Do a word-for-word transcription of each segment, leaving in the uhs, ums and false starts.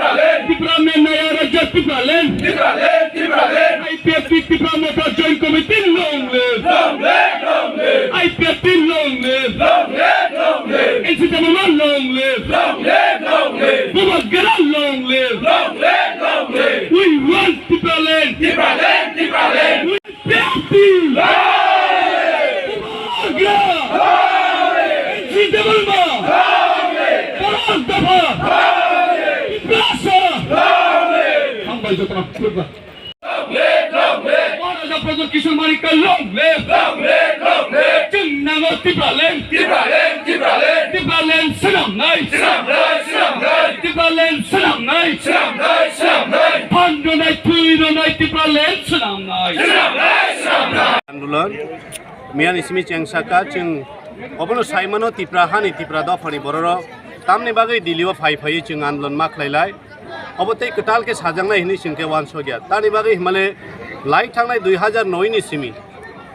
Tipraland. Tipra Naya Raja Tipraland. Tipraland, Tipraland. I P F T Tipra Motha Joint Committee long live. Long live, long live. I P F T long live. Long live, long live. N C Debbarma long live. Long live, long live. Bubagra long live. Long live, long live. We want Tipraland. Tipraland, Tipraland. Tipraland! Bubagra! N C Debbarma! Paras Dapha! Tiprasa! Hambai jotono, Tipra. Maharaja Pradyot Kishore Manikya long live! Chwng nango Tipraland! Tipraland! Tipraland! Tipraland swnamnai! Swnamnai! Swnamnai! Tipraland swnamnai! Swnamnai! Swnamnai! Phan rwnai, thwi rwnai, Tipraland swnamnai. Andolon, miyani simi cheng saka, chwng obono saimano Tipra hani, Tipra dophani bororok tamni bagwi Delhi o phai phaiwi chwng andolon ma khlailai. Obo tei kwtal khe sajaknai hinwi chwng khe uansukya. Tamni bagwi himale lai thangnai dui hazar noi ni simi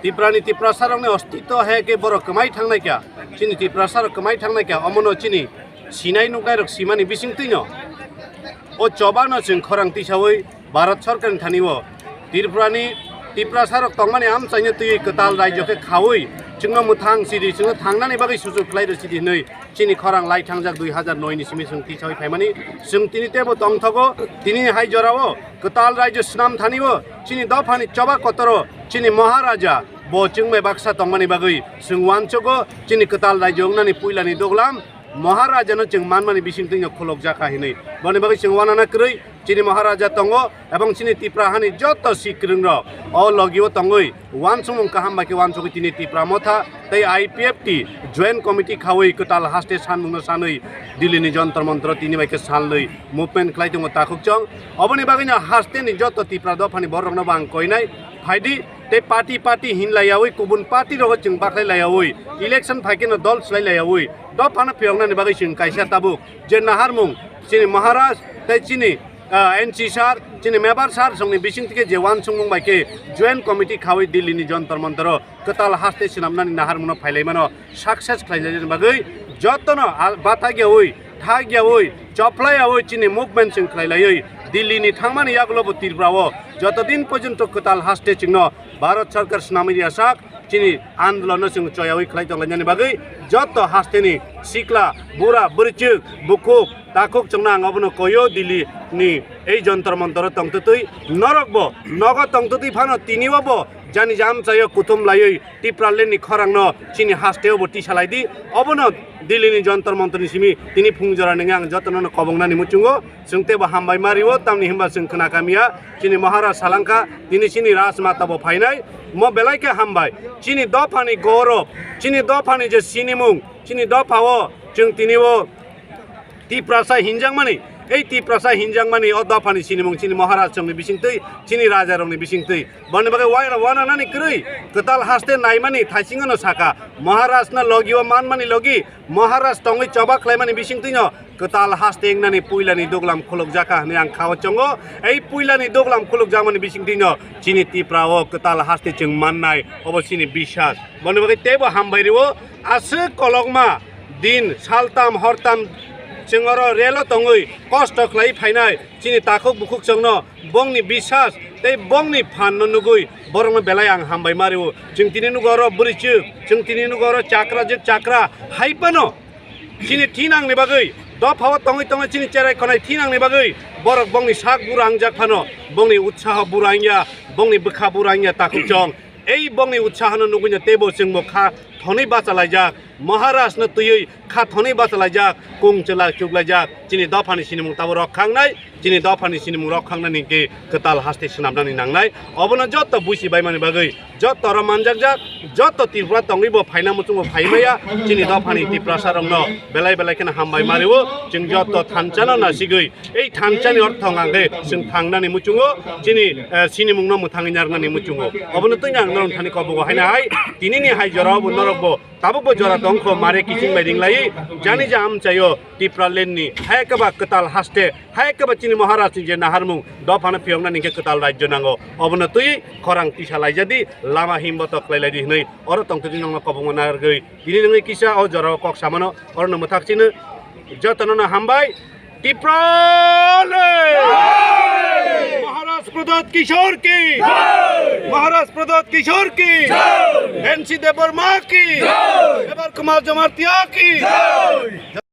Tiprani, Tiprasarokni ostitw hai khe borok kwmai thangnai kha. Chini Tiprasarok kwmai thangnai kha, omono chini sinai nuknairok simani bisingtwino o chobano chwng khorang tisawi Bharat Sorkarni thani o Tripurani, Tiprasarok tongmani amchaino twiwi kwtal rajyo khe khaui chwngno mwthang sidi, chwngno thangnani bagwi suchuk khlai rw sidi hwnwi chini khorang lai thangjak dui hazar noi ni simi chwng tisawi phaimani. Chwng tini teibo tongthogo, tini hai jorao kwtal rajyo swnam thani o chini dophani choba kotoro chini Maharaja bo chwngbai baksa tongmani bagwi chwng uansugo, chini kwtal rajyo wngnani puilani duglam Maharajano chwng manmani bisingtwino khulukjakha hinwi. Boni bagwi chwng uanana kwrwi chini Maharaja tongo, ebong chini Tipra hani joto sikrwngrok o logio tongwi uansukmung kaham bai khe uansugwi tini Tipra Motha tei I P F T Joint Committee khaui kwtal haste sanmungno sanwi Delhi ni Jantar Mantar o tini bai khe salnwi movement khlai tongo takhukchong. Oboni bagwino haste ni joto Tipra dophani bororokno bo ang koinai, phaidi tei party party hinlaiyaui, kubun party rogo chwng bakhlailaiyaui, election phaikhe no dol swlailaiyaui, dophano phiyoknani bagwi chwng kaisa tabuk je naharmung chini Maharaj tei chini, ah, N C sir, chini Mebar sir songni bisingtwi khe je uansukmung bai khe Joint Committee khaui Delhi ni Jantar Mantar o kwtal haste swnamnani naharmungno phailaimano success khlainani bagwi jotono, ah, bathagiyaui, thagyaui, choplaiyaui chini movement chwng khlailaiwi Delhi ni thangmani yagulo bo Tripura o joto din porjonto kwtal haste chwngno Bharat Sarkar swnamwi riyasak chini andolonno chwng choyaui khlai tonglainani bagwi joto hasteni sikla, bura, bwrwichwk, bukhuk, takhuk chwngno ang obono koio Delhi ni ei Jantar Mantar o tongtwtwi norokbo nogo tongtwtwi phano tini o bo jani jam chaio kuthum laiwi Tipraland ni khorangno chini hasteo bo tisa lai di. Obono Delhi ni Jantar Mantar ni simi tini phung jora nungwi ang jotono no kobongnani muchungo. Chwng teibo hambai ma rio, tamni hinba chwng khna kamiya chini Maharaj salangkha tini chini Rajmata bo phainai. Mo belai khe hambai. Chini dophani gorob, chini dophani je sinimung, chini dophao chwng tini o Tiprasa hinjakmani, ei Tiprasa hinjakmani o dophani sinimung chini Maharaj rokni bisingtwi, chini raja rokni bisingtwi. Boni bagwi waira wananani kwrwi kwtal haste naimani thaisingono saka, Maharajno logio manmani logi, Maharaj tongwi choba khlaimani bisingtwino kwtal haste wngnani puilani duglam khulukjakha hwnwi ang khao chongo. Ei puilani duglam khulukjakmani bisingtwino chini Tipra o kwtal haste chwng mannai, obo chini biswas. Boni bagwi teibo hambai rio, aswk kolokma din saltam hortam chwng oro relo tongwi kosto khlai phainai chini takhuk bukhuk chwngno bongni biswas tei bongni phanno nugwi borokno belai ang hambai ma rio. Chwng tini nugo oro bwrwichwk, chwng tini nugo oro chakrajwk chakra hai phano chini thinangni bagwi dophao tongwi tongwi chini cherai khonai thinangni bagwi borok bongni sak bura wngjak phano bongni utsaho bura wngya, bongni bwkha bura wngya takhuk chwng. Ei bongni utsahano nugwino teibo chwngbo kha thonwi bachalaijak, Maharajno twiwi kha thonwi bachalaijak, kung chwla chuklaijak, chini dophani sinimung tabo rok khangnai, chini dophani sinimung rok khangnani hinkhe kwtal haste swnamnani nangnai. Obono joto buisi baimani bagwi, joto oro manjakjak, joto Tripura tongwibo phaina muchungo phaimaya, chini dophani Tiprasa rokno belai belai kheno hambai ma rio, chwng joto thanchano nasigwi, ei thanchani orthong ang khe chwng thangnani muchungo, chini, eh, sinimungno mwthangwi narwknani muchungo. Obono twi ang norok thani kobogo haina hai, tinini hai jorao bo norokbo tabukbo jora tongkho mare kiching bai ringlai, jani ja amchaio Tipraland ni hai khe ba kwtal haste, hai khe ba chini Maharaj ni je naharmung dophano phiyoknani khe kwtal rajyo nango. Obono twi khorang tisa laijadi, lama himbo tok khlai laidi hwnwi oro tongtwtwi nokno kobongma narwgwi tini nungwi kisa o jorao kok samano, orono mwthak chino jotono no hambai. Tipra Pradyot কিশোর কি? মহারাজ প্রদ্যোৎ কিশোর কি? N C Debbarma কি? দেবকুমার জমাতিয়া কি?